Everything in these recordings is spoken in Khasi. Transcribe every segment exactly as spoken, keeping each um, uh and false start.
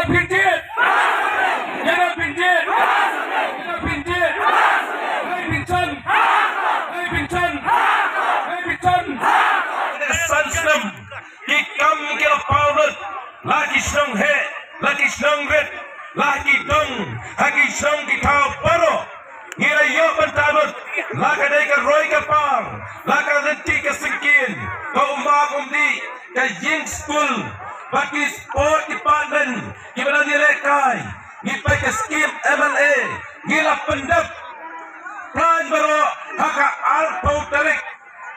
Pynjit! Ïa pynjit! Ïa pynjit! Hei pynjit! Hei pynjit! Hei pynjit! San snem ki kam ki la pau lut, la ki shnong heh, la ki shnong rit, la ki dong ha ki shnong ki thaw baroh. Ngi la ïoh bynta lut, la ka dei ka roi ka par, la ka lynti ka syngkien, ka umar umdih, ka ïing skul, bad ki sport department kiba don ïalehkai. Ngi peit ka skim M L A, ngi la pyndep plan baroh ha ka arphew tarik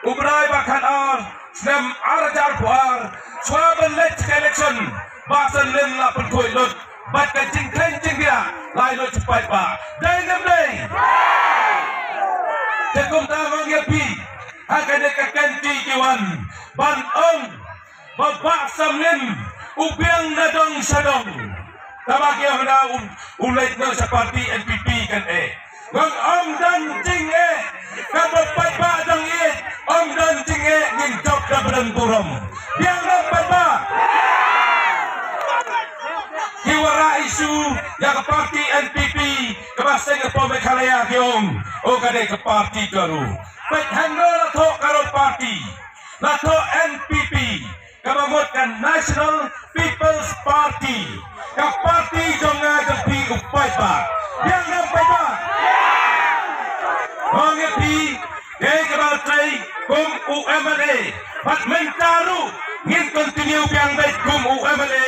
u bnai ba khatar snem arhajar arphew ar, shuwa ban leit ka election, Bah Samlin la pynkhuid lut bad ka jingkren jingbiang lai lut sha paidbah. Dei ne ym dei? Te kumta nga ong ïa phi, ha kane ka kynti ki wan ban ong ba Bah Samlin u biang na dong sha dong. Tangba ki ong na u, u leit noh sha party N P P kan eh. Ngam ong don jingeh. Kaba paidbah dang ïeit, ong don jingeh, ngin jop da ba don burom. Biang ne ym paidbah? Ki wanrah issue ïa ka party N P P, kaba seng hapoh Meghalaya ki ong, oh, ka dei ka party ka ruh. Peit hangno la thoh ka ruh party. La thoh N P P, kaba mut ka National People's Party, ka party jong nga jong phi u paidbah. Biang ne ym paidbah? Ong ïa phi, kaei kaba trei kum u M L A, bad mynta ruh ngin continue biang beit kum u M L A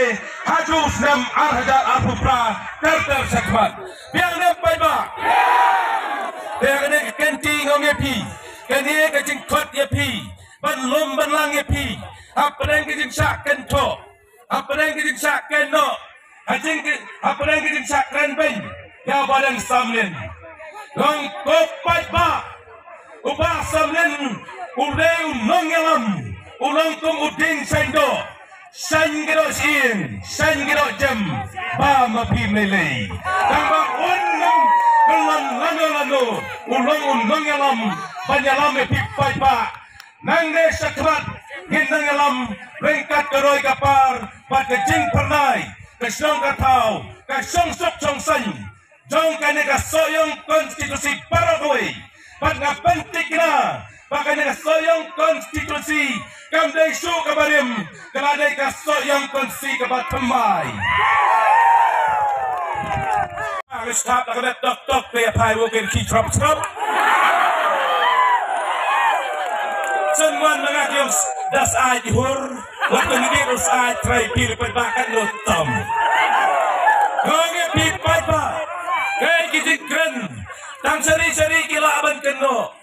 haduh snem arhajar arphew phra ter ter shakhmat. Biang ne ym paidbah? Te ha kane ka kynti nga ong ïa phi, kane ka jingkhot ïa phi, ban lum ban lang ïa phi hapdeng ka jingshah kynthoh, hapdeng ka jingshah kynnoh, ha jing, hapdeng ka jingshah kren beiñ ïa u Bah Deng Samlin. Long ko paidbah, u Bah Samlin u dei u nongïalam, u long kum u dieng shain doh, shain ki doh shyieng, shain ki doh jem, ba ma phi mlei lei. Tangba un nang kyllon lano lano, u long u nongïalam ban ïalam ïa phi paidbah. Nangne shakhmat ngin nang ïalam ryngkat ka roi ka par bad ka jingphyrnai ka shnong ka thaw, ka shongsuk shongsaiñ jong kane ka Sohiong constituency baroh kawei. Bad nga pynthikna ba kane ka Sohiong constituency kam dei shuh kaba rim, ka la dei ka Sohiong constituency kaba thymmai. Nga sngap la ka met tok tok, ka ïa phai wok ki throp throp. Shen wan ma nga ki ong da sait i hur, wat ong i dei da sait trai pil pynbah kan lo tom. Kong ïa phi paidbah, kaei ki jingkren, tang shari shari ki lah ban kynnoh.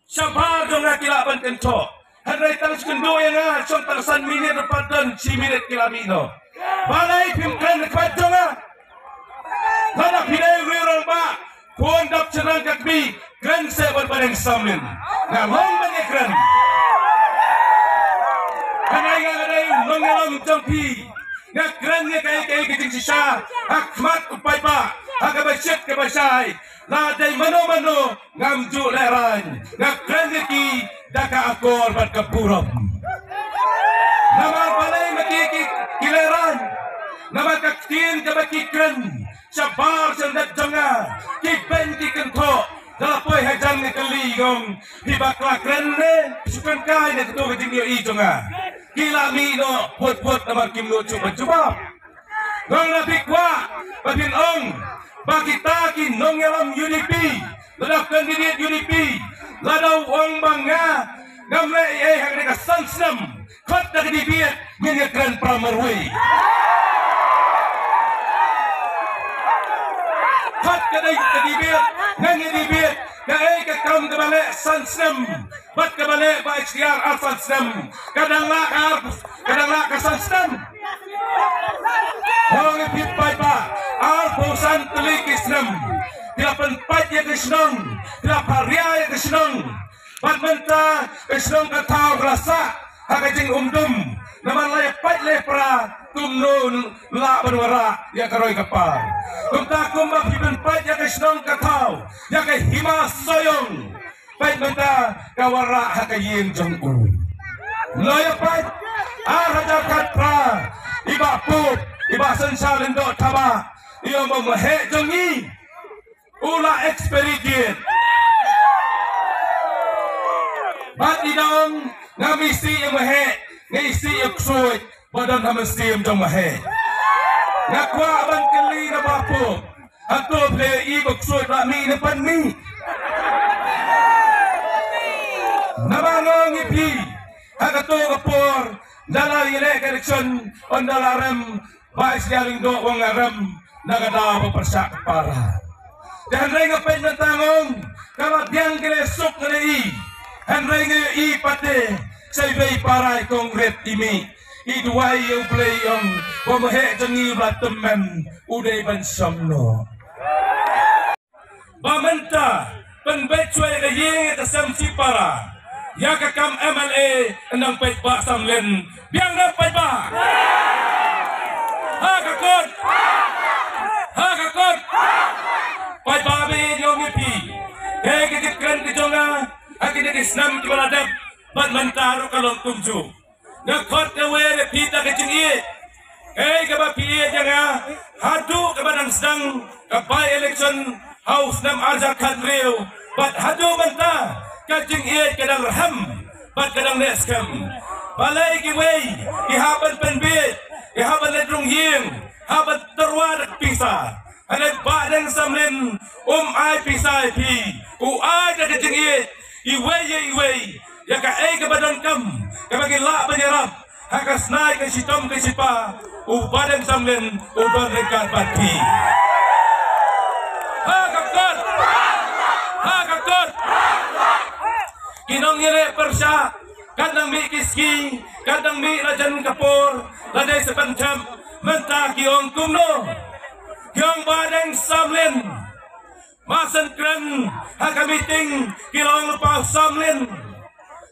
Shabar jong nga ki lah ban kynthoh. Hynrei tang shu kynduh ïa nga shong tang san minit, pat don shi minit ki la mih noh. Balei phim kren na khmat jong nga? Lada phi dei u riew rangbah, khun dap shynrang ka kmie, kren seh bad Bah Deng Samlin. Nga long ban ïa kren. Hynrei nga dei u nongïalam jong phi. Nga kren ïa kaei kaei ka jingshisha ha khmat u paidbah, ha kaba shit kaba shai. La dei mano mano ngam ju lehraiñ, nga kren ïa ki da ka akor bad ka burom. Namar balei ma ki ki, ki lehraiñ? Namar ka ktien kaba ki kren shabar sha lyndet jong nga, ki beiñ ki kynthoh, da la poi hajan nga kylli, ong, phi bakla kren ne phi shu kren kai ne kato ka jingïohi jong nga? Ki la mih noh phut phut namar kim nud shuh ban jubab. Ngong na phi kwah ba phin ong ba kita ki nongïalam U D P, lada candidate U D P, lada u ong ba nga ngam leh ei ei ha kane ka san snem, khot da ka debate, ngin ïa kren para marwei. Khot ka dei ka debate, ngin ïa debate kaei ka kam kaba leh san snem. Bad kaba leh ba H D R arphew san snem, ka dang lah ka ar, ka dang lah ka san snem. Hong ïa phi paidbah, arphew san tylli ki snem phi la pynpait ïa ka shnong, phi la pharia ïa ka shnong. Bad mynta ka shnong ka thaw ka la sah ha ka jingum dum. Namar la ïa pait la ïa pra, kumno lah ban wanrah ïa ka roi ka par? Kumta kumba phi pynpait ïa ka shnong ka thaw, ïa ka hima Sohiong, peit mynta ka wanrah ha ka ïing jong u. Lawyer peit, ar hajar khatphra, i Bah Pop, I Bah Synshar Lyngdoh Thabah i ong ba u maheh jong ngi u la expiry date. Bad i dang, ngam isih ïa u maheh, nga isih ïa u ksuid ba don ha mynsiem jong u maheh. Nga kwah ban kylli na Bah Pop, hato phi i ba u ksuid la mih ne pan mih? Namar nga ong ïa phi, ha kato ka por, ynda la ïaleh ka election, ynda la rem, Bah Synshar Lyngdoh u ong nga rem na ka daw ba pyrshah ka para. Te hynrei nga peit mynta nga ong ka la biang ka leh suk nga leh i. Hynrei nga ïohi pat te sa iwei i para i kong rit i mih i duwai ïa U Blei i ong ba u maheh jong ngi u la tymmen u dei ban shong noh. Ba mynta pynbeit shuwa ïa ka ïing ïa ka sem shipara, ïa ka kam M L A, nang paidbah samlin. Biang ne paidbah? Ha ka kut. Ha ka kut. Paidbah, ba ïa ong ïa phi, kaei ka jingkren ka jong nga ha kine ki snem kiba la dep bad mynta ruh ka long kumjuh. Nga khot kawei ïa phi da ka jingïeit. Kaei kaba phi ïeit ïa nga haduh kaba dang sdang ka by election ha u snem arhajar khathynriew bad haduh mynta ka jingïeit ka dang rhem bad ka dang neh skhem. Balei kiwei ki hap ban pynbieit, ki hap ban leit rung ïing, hap ban tyrwa da ka pisa. Hynrei Bah Deng Samlin um ai pisa ïa phi, u ai da ka jingïeit iwei ïa iwei ïa kaei kaba donkam kaba ki lah ban ïarap ha ka snai ka shitom ka shipa. U Bah Deng Samlin u don ryngkat bad phi. Ha ka kut. Ha ka kut. Ki nongïaleh pyrshah, kat nang mih ki sngi, kat nang mih la jan ka por, la dei sa pynthep, mynta ki ong kumno? Ki ong Bah Deng Samlin. Mar shen kren ha ka meeting ki la ong lypa u Samlin.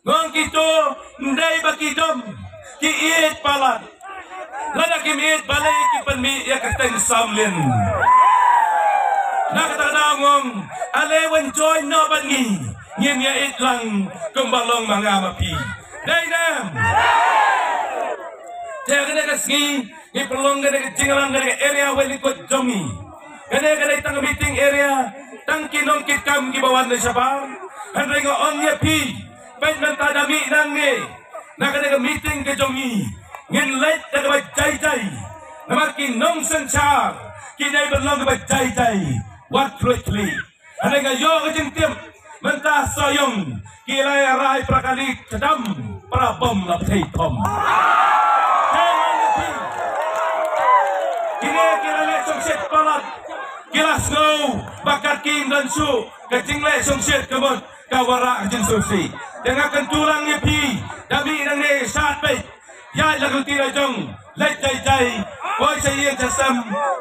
Nga ong kito ym dei ba ki dom, ki ïeit palat. Lada kim ïeit balei ki pynmih ïa ka kyrteng Samlin. Na kata ka daw nga ong ale wan join noh bad ngi, ngin ïa ïeit lang kumba long ma nga ma phi. Dei ne em? Te kane ka sngi ngi pynlong kane ka jingïalang kane ka area Wahlyngkot jong ngi. Kane ka dei tang meeting area, tang ki nongkitkam kiba wan na shabar. Hynrei nga ong ïa phi, peit mynta da mih nangne na kane ka meeting ka jong ngi, ngin leit da kaba jai jai. Namar ki nongsynshar ki dei ban long kaba jai jai, wat khluit khlieh. Hynrei nga ïoh ka jingtip mynta Sohiong ki la ïa rai para kali tdam, para bom la pthei thom. Te nga ong ïa phi, kine ki la leh shongshit palat, ki la sngew ba kat kim don shuh ka jingleh shongshit ka mut ka wanrah ka jingsngewsih. Te nga kyntu lang ïa phi, da mih nangne shad beit. Ïaid la ka lynti la jong, leit jai jai, poi sha ïing sha sem,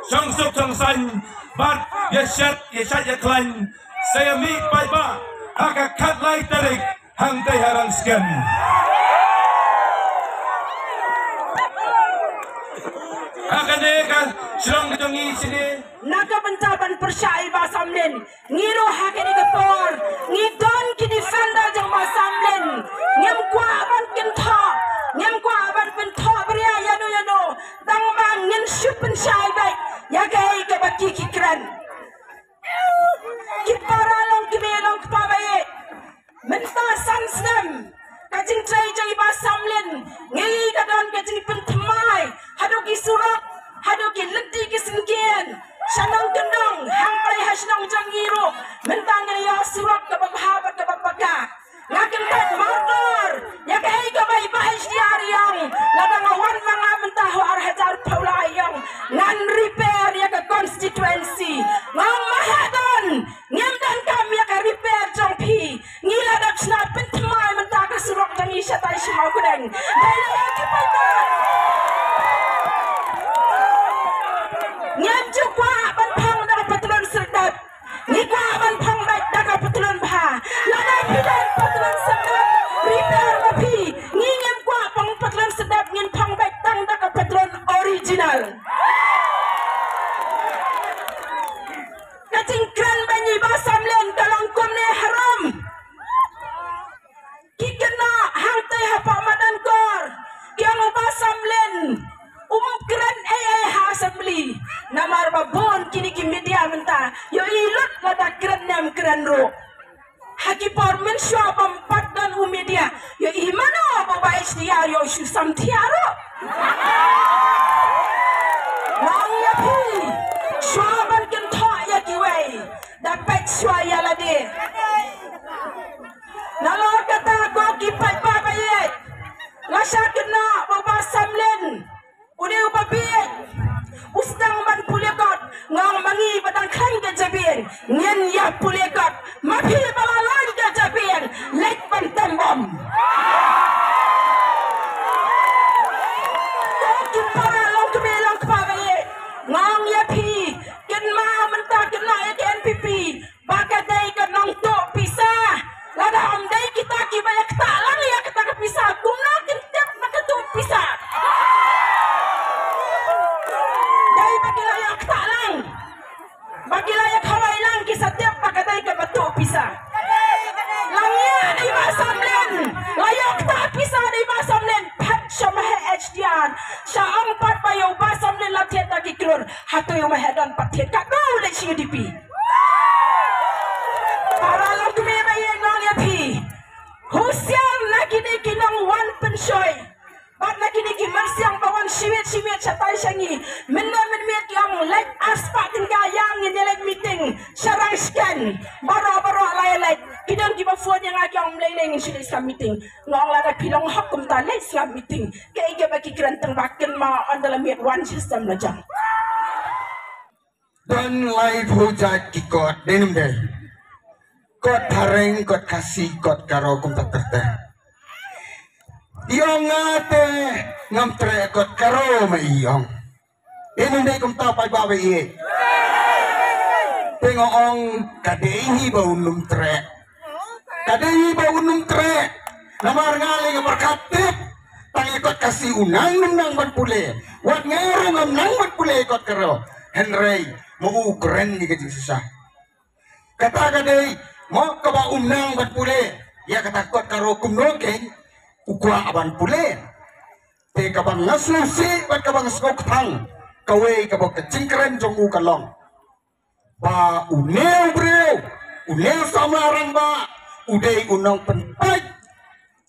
shong suk shong saiñ, bad ïa shet ïa shait ïa khlaiñ, sa ïa mih paidbah ha ka khatlai tarik hangtei ha Rangskhem. Ha kane ka shnong ka jong ngi shane, na ka bynta ban pyrshah ïa i Bah Samlin. Ngi ruh ha kane ka por ngi don ki defender jong Bah Samlin. Ngim kwah ban kynthoh, ngim kwah ban kynthoh bria ïano ïano. Tang ba ngin shu pynshai beit ïa kaei kaba ki ki kren. Ki para long kmie long kpa ba ïeit. Mynta san snem ka jingtrei jong i Bah Samlin, ngi ka don ka jingpynthymmai haduh ki surok, haduh ki lynti ki syngkien. Sha nongkyndong hangtai ha shnong jong ngi ruh mynta ngi ïoh surok kaba bha bad kaba paka. Nga kyntait mardor ïa kaei kaba i Bah H D R i ong, lada nga wan ma nga mynta ha u ar hajar arphew lai i ong ngan repair ïa ka constituency. Nga ong ma ha don. Ngim donkam ïa ka repair jong phi. Ngi la dep shna pynthymmai mynta ka surok jong ngi shatai sha Mawkdeng. Dei ne em ki paidbah? Ngim ju kwah ban phong da ka patlun serdep. Ngi kwah ban phong beit da ka patlun bha. Kan ruh. Ha ki por mynshuwa bym pat don u media. Ïohi mano ba u Bah H D R ïoh shu samthiah ruh. Nga ong ïa phi. Shuwa ban kynthoh ïa kiwei, da peit shuwa ïa lade. Nalor kata ko ki paidbah ba ïeit. Nga shah kynnoh ba u Bah Samlin. U dei uba bieit. U sdang ban pule kot. Nga ong ma ngi ba dang khlaiñ ka jabieng, ngin ïa pule kot. Ma phi ba la laiñ ka jabieng, leit ban tem bom. Ko ki para longkmie longkpa ba ïeit, nga ong ïa phi, kynmaw mynta, kynmaw ïa ka N P P. Ba ka dei ka nongtuh pisa. Lada ym dei kita kiba ïa ktah lang ïa kata ka pisa, kumno kin tip ba ka tuh pisa? Dei ba ki la ïa ktah lang. Ba ki la ïa khawai lang ki sa tip ba ka dei kaba tuh pisa. La ngiah da i Bah Samlin. La ïa ktah pisa da i Bah Samlin. Pat sha ma he H D R. Sha ong pat ba ïa u Bah Samlin la thied da ki klur. Hato ïa u ma he don pat thied, ka dei leit sha U D P. Para longkmie ba ïeit, nga ong ïa phi. Husiar na kine ki nongwan pynshoi. Bad na kine ki myrsiang ba wan shiwit shiwit shatai sha ngi. Mynne mynmiet ki ong leit arspah tyngka ïa ngin ïa leit meeting sha Rangshken. Baroh baroh la ïa leit. Ki don kiba phone ïa nga ki ong, Mlei, ngin shu leit sngap meeting. Nga ong lada phi long hok kumta leit sngap meeting. Kaei kaba ki kren tang ba kynmaw ynda la miet wan sha stem la jong. Don laiphew jait ki kot, dei ne ym dei? Kot phareng, kot Khasi, kot Garo, kumta ter ter. I ong nga te ngam treh kot Garo, ma i ong. Dei ne ym dei kumta, paidbah ba ïeit? Te nga ong ka dei hi ba un ym treh. Ka dei hi ba un ym treh. Namar nga lei nga pyrkhat tip. Tang ïa kot Khasi u nang ym nang ban pule. Wat nga ruh ngam nang ban pule ïa kot Garo. Hynrei ma u kren ïa ka jingshisha. Kata ka dei mo kaba um nang ban pule ïa kata kot Garo, kumno kein u kwah ban pule. Te kaba nga sngewsih bad kaba nga sngewkthang, kawei kaba ka jingkren jong u ka long ba une u briew, une u samla rangbah, u dei u nongpynpait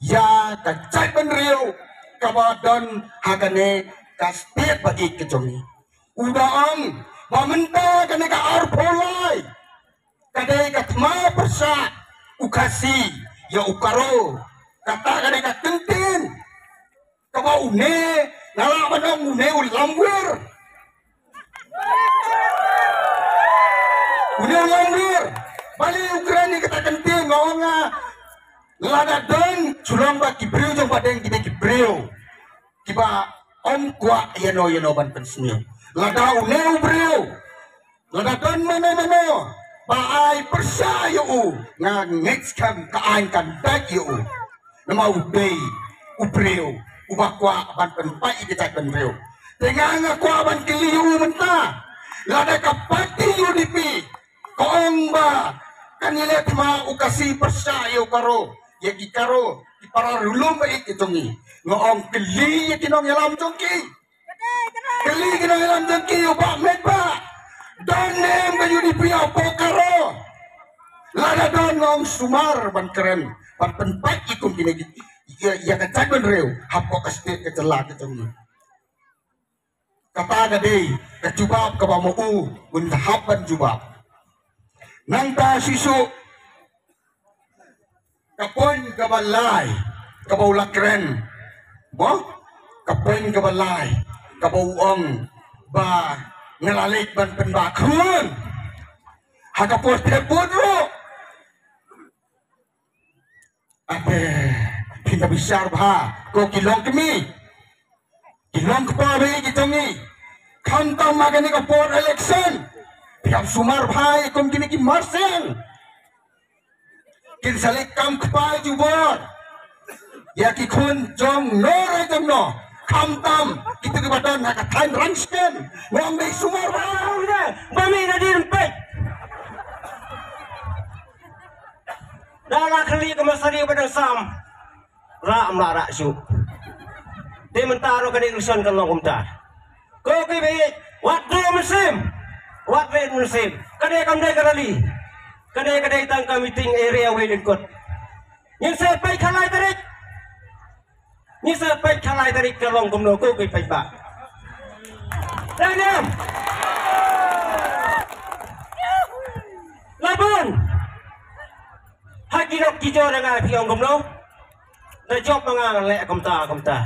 ïa ka jaitbynriew kaba don ha kane ka state ba ïeit ka jong ngi. U da ong ba mynta kane ka arphew lai ka dei ka thma pyrshah u Khasi ïa u Garo. Kata ka dei ka kyntien kaba une, nga lah ban ong une u lamwir. Une u lamwir. Balei u kren ïa kata ka kyntien? Nga ong nga, lada don, shu long ba ki briew jong Bahdeng ki dei ki briew kiba ym kwah ïano ïano ban pynsniew. Lada une u briew, lada don mano mano ba ai pyrshah ïa u, nga ngeit skhem ka aiñ kan dait ïa u. Namar u dei u briew uba kwah ban pynpait ïa ka jaitbynriew. Te nga, nga kwah ban kylli ïa u mynta, lada ka party U D P ka ong ba kan ïaleh thma u Khasi pyrshah ïa u Garo, ïa ki Garo, ki para riewlum ba ïeit ki jong ngi. Nga ong kylli ïa ki nongïalam jong ki. Kylli ki nongïalam jong ki, u Bah Metbah. Don ne em ka U D P hapoh Garo? Lada don, nga ong sumar ban kren, ban pynpait ïa kum kine ki, ïa, ïa ka jaitbynriew hapoh ka state, ka jylla ka jong ngi. Kata ka dei ka jubab kaba ma u un hap ban jubab. Nangta shisha ka point kaba lai kaba u la kren. Mo? Ka point kaba lai kaba u ong ba nga la leit ban pynbha khun ha ka por thep vote ruh. Ate, phin da bishar bha ko ki longkmie, ki longkpa ba ïeit ki jong ngi. Khamtam ha kane ka por election, phi hap sumar bha ïa kum kine ki marsiang. Kin sa leit kam kpa jubor ïa ki khun jong no re jong no. Khamtam kito kiba don ha ka thaiñ Rangshken. Ngam dei sumar bha. Ba mi na din pek. Da la khlieh ka masari ba dang sam. Rah ma rah shuh. Te mynta ruh ka dei election kan long kumta. Ko ki ba ïeit, wat dei mynsiem. Wat dei mynsiem. Ka dei kam dei ka rally. Kane ka dei tang ka meeting area wei lyngkot. Ngin sa peit khalai tarik. Ngin sa peit khalai tarik ka long kumno ko ki peit ba. Daniel. Labun. Ha ki lok ki jor nga phi ong kumno. Da jop ma nga ngan leh kumta kumta.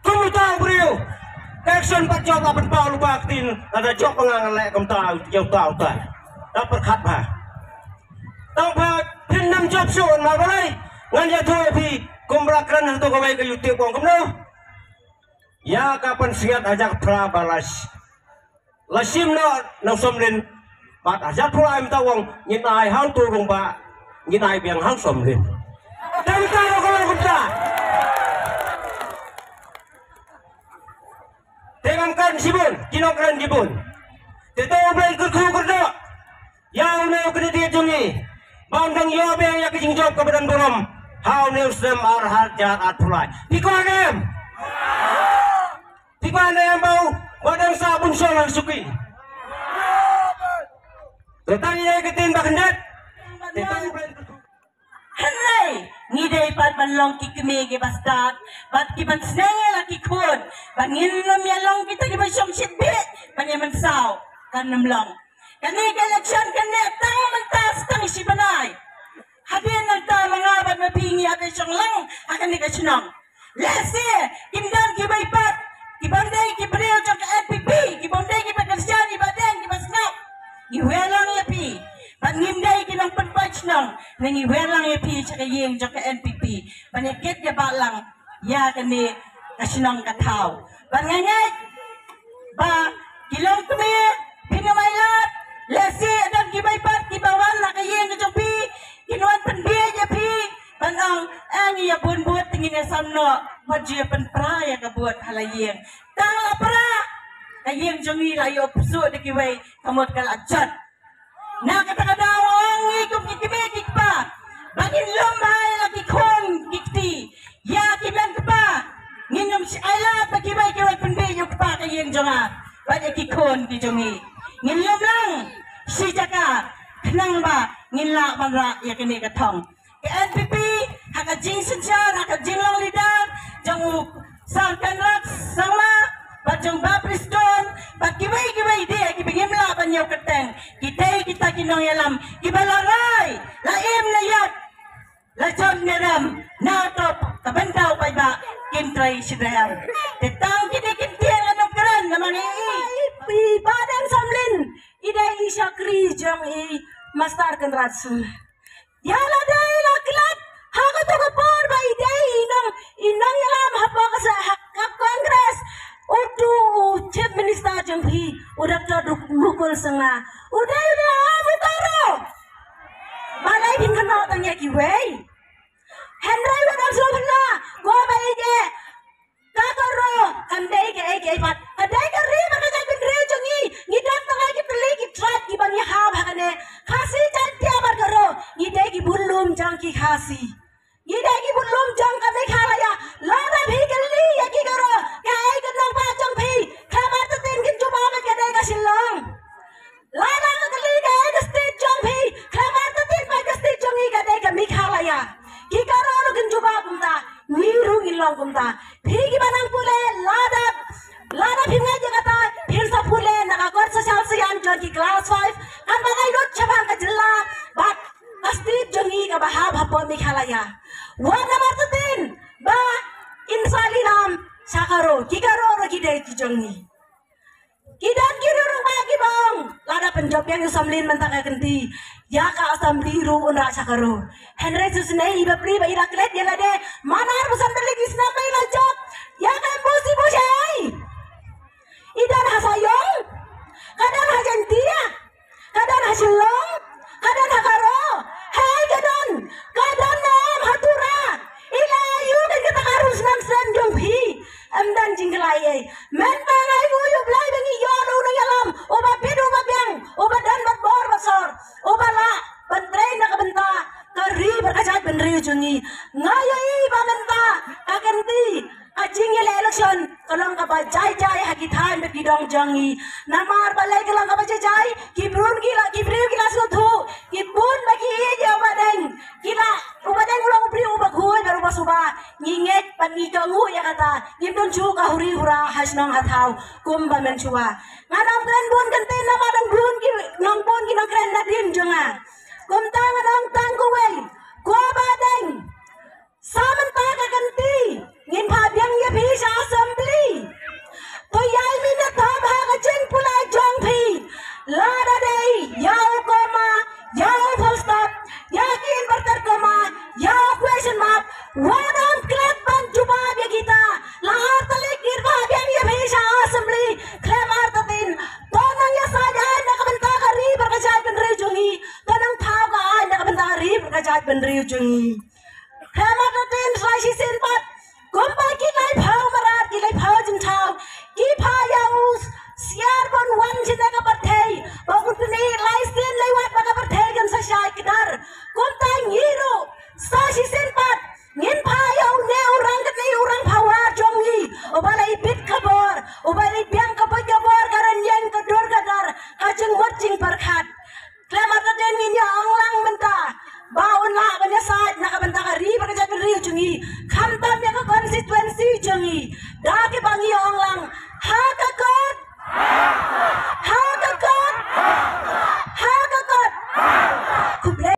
Kumta u briew. Ka action pat jop la pynpaw lypa ktien. Da jop ma nga ngan leh kumta ïa uta uta. Da pyrkhat bha. Tang ba phin nym jop shuh ma balei. Ngan ïathuh ïa phi kum ba la kren hangto kawei ka YouTube ong kumno. Ïa ka pynsngiat hajar phra ba la sh-, la shim noh na u Somlin. Bad hajar phra mynta u ong ngin ai hangto rung ba ngin ai biang ha u Somlin. Tang ta ro ko kumta. Te ngam kren shibun, ki nongkren shibun. Te to U Blei kyrkhu kyrdoh. Ïa une u candidate jong ngi. Ba un dang ïoh biang ïa ka jingjop kaba don burom. Ha une u snem ar hajar arphew lai. Phi kwah ne em? Phi kwah ne em ba u, ba dang sah bun shong ha shuki. Te tang ïa ka ktien ba khyndiat. Te tang ïa ka ktien. Hynrei ngi dei pat ban long ki kmie kiba stad bad kiban sneng ïa la ki khun, ba ngin nym ïa long kita kiba shong shitbit ban ïa mynsaw. Kan nym long. Kane ka election kan neh tang mynta sa tang shi bnai. Hadien nangta ma nga bad ma phi ngi hap ïa shong lang ha kane ka shnong. Lehse kim don kiwei pat, ki bym dei ki briew jong ka N P P, ki bym dei kiba kyrshan, kiba deng, kiba sngap. Ngi wer lang ïa phi. Bad ngim dei ki nongpynpait shnong, ne ngi wer lang ïa phi sha ka ïing jong ka N P P. Ban ïa kit ïa bah lang ïa kane ka shnong ka thaw. Bad nga ngeit ba ki longkmie, phin ym ailad, lehse don kiwei pat kiba wan ha ka ïing ka jong phi, kin wan pynbieit ïa phi, ban ong, eh, ngi ïa bun vote te ngin ïa sam noh, wat ju ïa pynpra ïa ka vote ha la ïing. Tang la pra, ka ïing jong ngi la ïoh pyrsuh da kiwei, ka mut ka la jot. Na kata ka daw ong ngi kum ki kmie ki kpa, ba ngin lum bha ïa la ki khun ki kti, ïa ki mei kpa, ngin ym shym ailad ba kiwei kiwei pynbieit ïa u kpa ka ïing jong nga bad ïa ki khun ki jong ngi. Ngin lum lang shi jaka khnang ba ngin lah ban rah ïa kane ka thong. Ka N P P, ha ka jingsynshar, ha ka jinglong leader jong u Sir Conrad Sangma bad jong Bah Prestone bad kiwei kiwei de kiba ngim lah ban ïoh kyrteng. Ki dei kita ki nongïalam kiba la rai, la im ne ïap, la jot ne rem, na ka bynta u paidbah kin trei shitrei. Te tang kine ki ktien ngan ym kren namar i, i, i Bah Deng Somlin i dei i shakri jong i Master Conrad Sangma. Ïa lade la klet ha kato ka por ba i dei i nong, i nongïalam hapoh ka sa-, ha ka Congress. Uto u Chief Minister jong phi, u Doctor Duk-, Mukul Sangma, u dei u dei u Garo. Balei phin kynnoh tang ïa kiwei? Hynrei wat ym sngewthuh ko ba i dei Ka Garo kam dei kaei kaei pat. Ka dei ka ri bad ka jaitbynriew jong ngi. Ngi don tang ki tylli ki tribe kiba ngi hap ha kane. Khasi, Jaiñtia bad Garo. Ngi dei ki budlum jong ki Khasi. Ngi dei ki budlum jong ka Meghalaya. Lada phi kylli ïa ki Garo kaei ka nongbah jong phi, khlem artatien kin jubab ba ka dei ka Shillong. Lada ka kylli kaei ka state jong phi, khlem artatien ba ka state jong ngi ka dei ka Meghalaya. Ki Garo ruh kin jubab kumta, ngi ruh ngin long kumta. Phi kiba nang pule, lada, lada phi ngeit ïa kata, phin sa pule na ka kot sohshal saian jong ki class five, kan ban ai lut shaphang ka jylla bad ka state jong ngi kaba hap hapoh Meghalaya. Wat nym artatien ba in sa lilam sha Garo, ki Garo ruh ki dei ki jong ngi. Ki don ki riew rangbah kiba ong, lada pynjop ïa u Somlin mynta ka kynti, ïa ka Assembly ruh un rah sha Garo. Hynrei shisnei i bapli ba i la klet ïa lade man arphew san tylli ki snem ba i la jop. Ïa ka M O C buh shaei? I don ha Sohiong, ka don ha Jaintia, ka don ha Shillong, ka don ha Garo. Hei, ka don, ka don ne em ha Tura? I la ïoh ïa kata ka ruh snem snem jong phi. Em don jingkhlaiñ ei. Mynta nga ai nguh ïa U Blei ba ngi ïoh ïa u nongïalam uba bit uba biang, uba don bad bor bad sor, uba lah ban trei na ka bynta ka ri bad ka jaitbynriew jong ngi. Nga ïohi ba mynta ka kynti Ka jingïaleh election ka long kaba jai jai ha ki thaiñ bad ki dong jong ngi. Namar balei ka long kaba jai jai? Ki briew ki la, ki briew ki la sngewthuh, ki bun ba ki ïeit ïa u Bah Deng. Ki la, u Bah Deng u long u briew uba khuid bad uba suba. Ngi ngeit bad ngi kohnguh ïa kata. Ngim don shuh ka huri hura ha shnong ha thaw kumba mynshuwa. Ngan ym kren bun kyntien namar dang bun ki, nang bun ki nang kren nadien jong nga. Kumta ngan ong tang kawei, ko Bah Deng, sa mynta ka kynti ngin phah biang ïa phi sha assembly. To ïai mynta ha ka jingpule jong phi, lada dei ïa u comma, ïa u full stop, ïa ki inverted comma, ïa u question mark, wat ym klet ban jubab ïa kita. La artylli ngin phah biang ïa phi sha assembly, khlem artatien. To nang ïasaid aiñ na ka bynta ka ri bad ka jaitbynriew jong ngi. To nang thaw ka aiñ na ka bynta ka ri bad ka jaitbynriew jong ngi. Khlem artatien, sa shisien pat, kumba ki laiphew mrad, ki laiphew jingthaw, ki phah ïa u siar ban wan shane ka pyrthei, ba un pyni lai sien lai wat ba ka pyrthei kan sa shai kdar. Kumta ngi ruh, sa shisien pat, ngin phah ïa une u rangkatni, u rangphawar jong ngi, uba la ibit ka bor, uba la ibiang ka bor, ka bor ka rynïeng, ka dur ka dar, ka jingmut jingpyrkhat. Khlem artatien ngin ïa ong lang mynta ba un lah ban ïasaid na ka bynta ka ri bad ka jaitbynriew jong ngi, khamtam ïa ka constituency jong ngi. Da kiba ngi ong lang ha ka